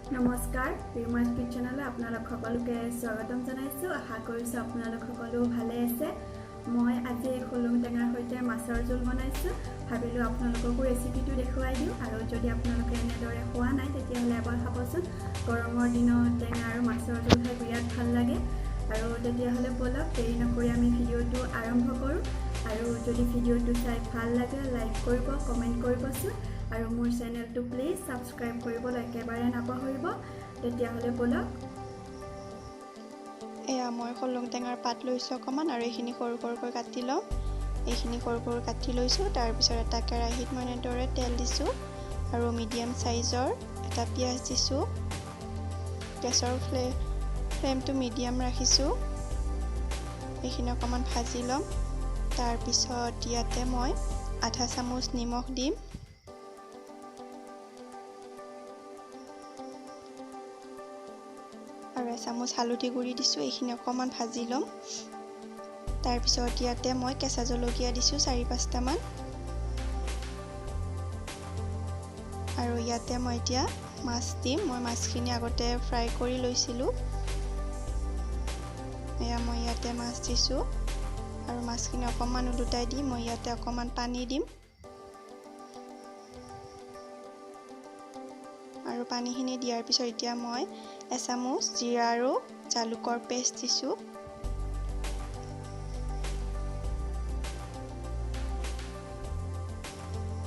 নমস্কাৰ, ৰিমাজ কিটচেনলৈ আপোনালোক সকলোকে স্বাগতম জনাইছোঁ। আশা কৰিছোঁ আপোনালোক সকলো ভালে আছে। মই আজি খুলুং টেঙাৰ সৈতে মাছৰ জোল বনাইছোঁ। ভাবিলোঁ আপোনালোককো ৰেচিপিটো দেখুৱাই দিওঁ, আৰু যদি আপোনালোকে এনেদৰে খোৱা নাই তেতিয়াহ'লে এবাৰ খাবচোন। গৰমৰ দিনত টেঙা আৰু মাছৰ জোল খাই বিৰাট ভাল লাগে। আৰু তেতিয়াহ'লে ব'লক, দেৰি নকৰি আমি ভিডিঅ'টো আৰম্ভ কৰোঁ। আৰু যদি ভিডিঅ'টো চাই ভাল লাগে লাইক কৰিব, কমেণ্ট কৰিবচোন, আৰু মোৰ চেনেলটো প্লিজ ছাবস্ক্ৰাইব কৰিবলৈ একেবাৰে নাপাহৰিব। তেতিয়াহ'লে ব'লক। এয়া মই খলং টেঙাৰ পাত লৈছোঁ অকণমান, আৰু এইখিনি সৰু সৰুকৈ কাটি ল'ম। এইখিনি সৰু সৰু কাটি লৈছোঁ। তাৰপিছত এটা কেৰাহীত মই এনেদৰে তেল দিছোঁ আৰু মিডিয়াম চাইজৰ এটা পিঁয়াজ দিছোঁ। গেছৰ ফ্লেমটো মিডিয়াম ৰাখিছোঁ। এইখিনি অকণমান ভাজি ল'ম। তাৰপিছত ইয়াতে মই আধা চামুচ নিমখ দিম। আৰু এচামুচ হালধি গুড়ি দিছোঁ। এইখিনি অকণমান ভাজি ল'ম। তাৰপিছত ইয়াতে মই কেঁচা জলকীয়া দিছোঁ 4-5টামান। আৰু ইয়াতে মই এতিয়া মাছ দিম। মই মাছখিনি আগতে ফ্ৰাই কৰি লৈছিলোঁ। এয়া মই ইয়াতে মাছ দিছোঁ আৰু মাছখিনি অকণমান ওলোটাই দি মই ইয়াতে অকণমান পানী দিম। আৰু পানীখিনি দিয়াৰ পিছত এতিয়া মই এচামুচ জিৰা আৰু জালুকৰ পেষ্ট দিছোঁ।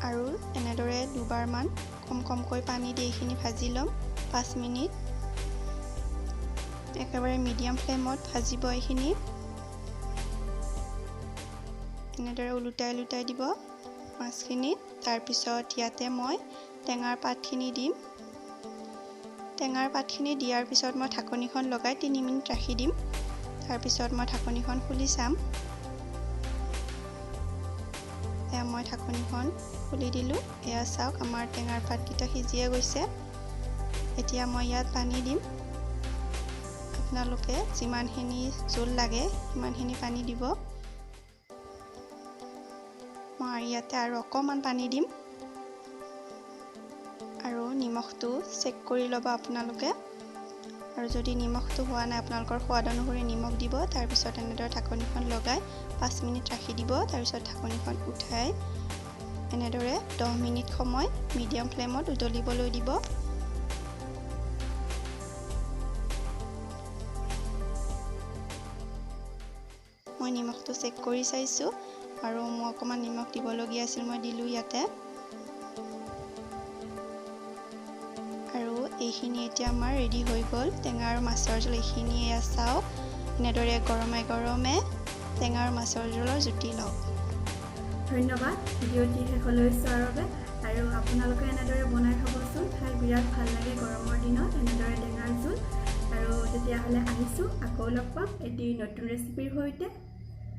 আৰু এনেদৰে দুবাৰমান কম কমকৈ পানী দি এইখিনি ভাজি ল'ম 5 মিনিট। একেবাৰে মিডিয়াম ফ্লেমত ভাজিব এইখিনি। এনেদৰে ওলোটাই ওলোটাই দিব মাছখিনি। তাৰপিছত ইয়াতে মই টেঙাৰ পাতখিনি দিম। টেঙাৰ পাতখিনি দিয়াৰ পিছত মই ঢাকনিখন লগাই 3 মিনিট ৰাখি দিম। তাৰপিছত মই ঢাকনিখন খুলি চাম। এয়া মই ঢাকনিখন খুলি দিলোঁ। এয়া চাওক, আমাৰ টেঙাৰ পাতকেইটা সিজিয়ে গৈছে। এতিয়া মই ইয়াত পানী দিম। আপোনালোকে যিমানখিনি জোল লাগে সিমানখিনি পানী দিব। মই ইয়াতে আৰু অকণমান পানী দিম। আৰু নিমখটো চেক কৰি ল'ব আপোনালোকে। আৰু যদি নিমখটো হোৱা নাই আপোনালোকৰ সোৱাদ অনুসৰি নিমখ দিব। তাৰপিছত এনেদৰে ঢাকনিখন লগাই 5 মিনিট ৰাখি দিব। তাৰপিছত ঢাকনিখন উঠাই এনেদৰে 10 মিনিট সময় মিডিয়াম ফ্লেমত উতলিবলৈ দিব। মই নিমখটো চেক কৰি চাইছোঁ আৰু মই অকণমান নিমখ দিবলগীয়া আছিল, মই দিলোঁ ইয়াতে। আৰু এইখিনি এতিয়া আমাৰ ৰেডি হৈ গ'ল টেঙা আৰু মাছৰ জোল। এইখিনি এয়া চাওক, এনেদৰে গৰমে গৰমে টেঙা আৰু মাছৰ জোলৰ জুতি লওক। ধন্যবাদ ভিডিঅ'টি শেষলৈ চোৱাৰ বাবে। আৰু আপোনালোকে এনেদৰে বনাই খাবচোন, খাই বিৰাট ভাল লাগে গৰমৰ দিনত এনেদৰে টেঙাৰ জোল। আৰু তেতিয়াহ'লে আহিছোঁ, আকৌ লগ পাম এটি নতুন ৰেচিপিৰ সৈতে।